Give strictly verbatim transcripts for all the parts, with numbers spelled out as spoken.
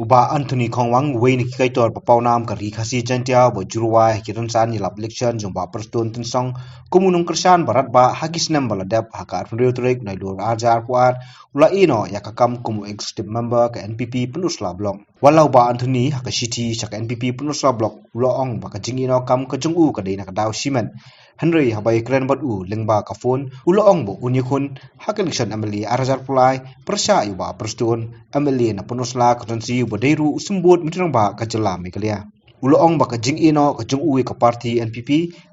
Bah Anthony Khongwang, uwei na ki kaitor ba pawnam ka Ri Khasi Jaintia, ba ju rwai ha ki rynsan ïalap election jong Bah Prestone Tynsong kum u nongkyrshan ba radbah ha ki snem ba la dep, ha ka arphew hynriew tarik Nailur arhajar arphew ar, u la ïeh noh ïa ka kam kum u executive member ka N P P Pynursla Block. Wat la u Bah Anthony ha ka shithi sha ka N P P Pynursla Block, u la ong ba ka jingïeh noh kam ka jong u ka dei na ka daw shimet. Hynrei haba ïakren bad u lyngba ka phone, u la ong ba un ïakhun ha ka election M L A arhajar arphew lai pyrshah ïa u Bah Prestone, M L A na Pynursla Constituency, uba dei ruh u symbud myntri rangbah ka jylla Meghalaya. U la ong ba ka jingïeh noh ka jong u ïa ka party N P P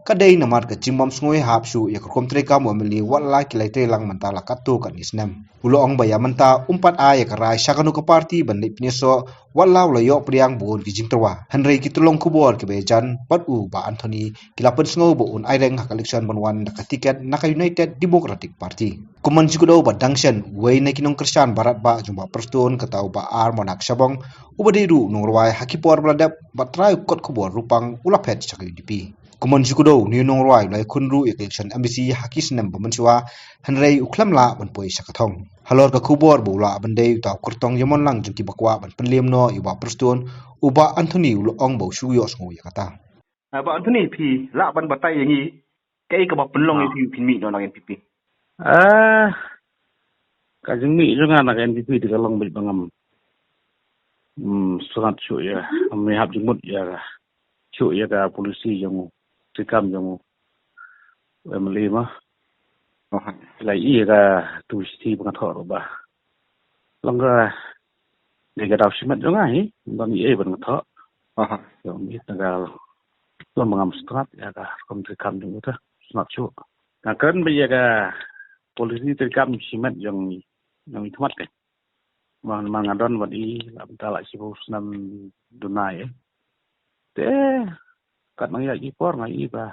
ka dei namar ka jingbym sngewhap shuh ïa ka rukom treikam u M L A, wat la ki lai treilang mynta la katto katne snem. U la ong ba ïa mynta um pat ai ïa ka rai sha kano ka party ban leit pynïasoh, wat la u la ïoh pdiang bun ki jingtyrwa. Hynrei ki tyllong khubor kiba ïajan bad u Bah Anthony ki la pynsngew ba un aireng ha ka election ban wan da ka tiket na ka United Democratic Party. Kum ban shu kdew ba dang shen, uwei na ki nongkyrshan ba radbah jong Bah Prestone, kata u Bah R Monak Shabong, uba dei ruh u nongrwai ha ki por ba la dep, bad trai u kot khubor Rupang, u la phet sha ka U D P. Kum ban shu kdew, une u nongrwai u la ïakhun ruh ïa ka election M D C ha ki snem ba mynshuwa, hynrei u khlem lah ban poi sha ka thong. Halor ka khubor ba u lah ban dei uta u kyrtong ïamonlang jong kiba kwah ban pynlem noh ïa u Bah Prestone, u Bah Anthony u la ong ba u shu ïohsngew ïa kata. Ah, Bah Anthony, phi lah ban batai ïa ngi kaei kaba pynlong ïa phi phin mih noh na ka N P P? Ah, ka jingmih jong nga na ka N P P te ka long beit ba ngam, hmm, sngewtynnat shuh ïa, ngam ïahap jingmut ïa ka, shuh ïa ka policy jong u, treikam jong u M L A ma. Oh, ha. Phi la ïohi ïa ka tu shithi ba nga thoh ruh ba long ka, dei ka daw shimet jong nga hi, ngam don ei ei ban nga thoh. Oh, ha. Ïa u mih na ka long ba ngam sngewtynnat ïa ka rukom treikam jong u te, sngewtynnat shuh. Nga kren beit ïa ka policy treikam shimet jong, jong i khmat ka. Man, man nga don bad i, la mynta la shiphew snem duna ïa. Te, kat nang ïa i por nga i ba.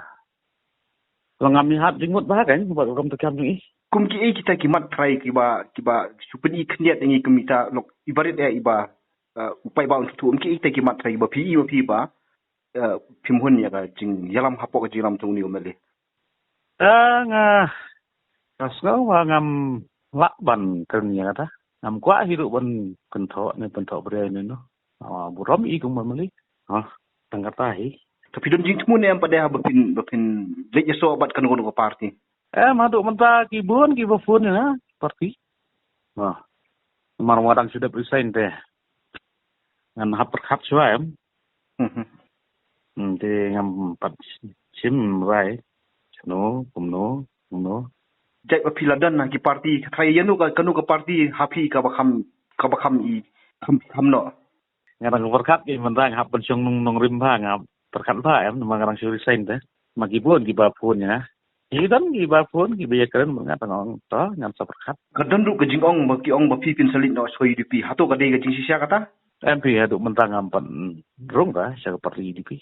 Long ngam ïahap jingmut bha kan, bad rukom treikam jong i. Kum kiei kita ki mat trai kiba, kiba shu pyni khyndiat ïa ngi kum kita lok i barit ïa i ba, eh, u paidbah un sngewthuh, kum kiei kita ki mat trai kiba phi i ma phi ba, eh, phim hun ïa ka jingïalam hapoh ka jingïalam jong une u M L A. Ah, nga, nga sngew ba ngam lah ban kren ïa kata. Ngam kwah hi ruh ban kynthoh ne, kynthoh briew ne noh. Ah, burom i kum ban mali. Ah, tang kata hi. Te phi don jingthmu ne em pat de haba phin, ba phin leit ïasoh bad kano kano ka party? Em, haduh mynta ki bun kiba phone ïa nga, party. Ah. Namar nga dang shu dep resign te. Ngan hap pyrkhat shuwa em. Mhm. Hmm, te ngam pat shim rai. Kumno, kumno, kumno. Jait ba phi la don ha ki party, ka trai ïano ka, kano ka party ha phi kaba kham, kaba kham i, kham, kham noh. Nga dang pyrkhat ki mynta nga hap pynshong nong, nongrim bha, nga pyrkhat bha em, namar nga dang shu resign te. Ma ki bun kiba phone ïa nga. Ki don kiba phone, kiba ïakren bad nga, tang ong to, ngan sa pyrkhat. Ka don ruh ka jingong ba ki ong ba phi phin sa leit noh sha U D P. Hato ka dei ka jingshisha kata? Em, phi, haduh mynta ngam pat rung ka sha ka party U D P.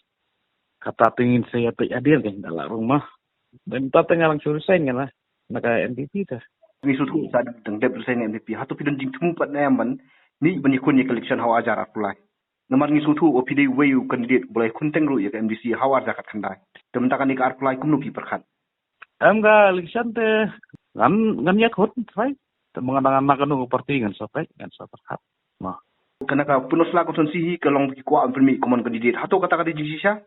Kata te ngin sa ïa peit hadien kan da lah rung ma. Mynta te nga dang shu resign kan la na ka N P P te. Ngi sngewthuh sa dang dep resign na N P P. Hato phi don jingthmu pat ne em ban mih ban ïakhun ïa ka election ha u arhajar arphew lai? Namar ngi sngewthuh ba phi dei uwei u candidate ba la ïakhun teng ruh ïa ka M D C ha u arhajar khatkhyndai. Te mynta kane ka arphew lai kumno phi pyrkhat? Em, ka election te ngan, ngan ïakhun trai. Te ma nga dang na kano ka party ngan sa peit, ngan sa pyrkhat. Ma. Kane ka Pynursla constituency hi ka long ba ki kwah ban pynmih common candidate. Hato kata ka dei jingshisha?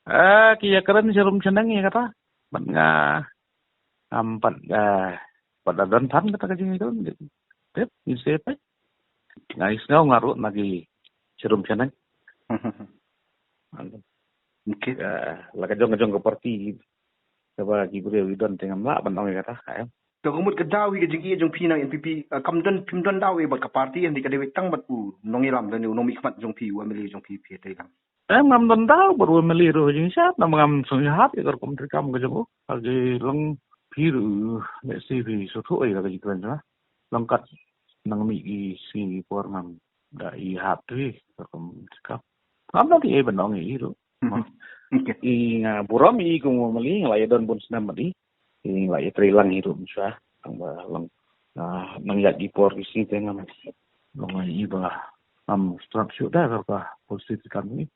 Eh, ki ïakren sharum shaneng ïa kata. Bad nga ngam pat, eh, pat da don than kata ka jingïakren. Tip, ngi sa peit. Nga ïohsngew nga ruh na ki sharum shaneng. Okay. Eh, la ka jong ka jong ka party kaba ki briew ki don te ngam lah ban ong ïa kata, ka em. Te ka mut ka daw hi ka jingïeit jong phi na N P P, eh, kam don, phim don daw ei bad ka party, hynrei ka dei tang bad u nongïalam lane u nongmihkhmat jong phi, u M L A jong phi, phi te lang. Em, ngam don daw bad u M L A ruh jingshisha, namar ngam sngewhap ïa ka rukom treikam ka jong u. Ka dei long phi ruh, lehse phi sngewthuh ïa ka jingkren jong nga. Long kat nang mih ki sngi ki por ngam da ïahap te ka rukom treikam. Ngam don ei ei ban ong ïa i ruh. Mhm. Okay. I nga burom ïa i kum u M L A, nga la ïadon bun snem bad i. I nga la ïatrei lang hi ruh mynshuwa. Tang ba long, ah, nang ïaid ki por ki sngi te ngam long ïa i ba ngam sngewthuh shuh da ka rukom policy treikam i.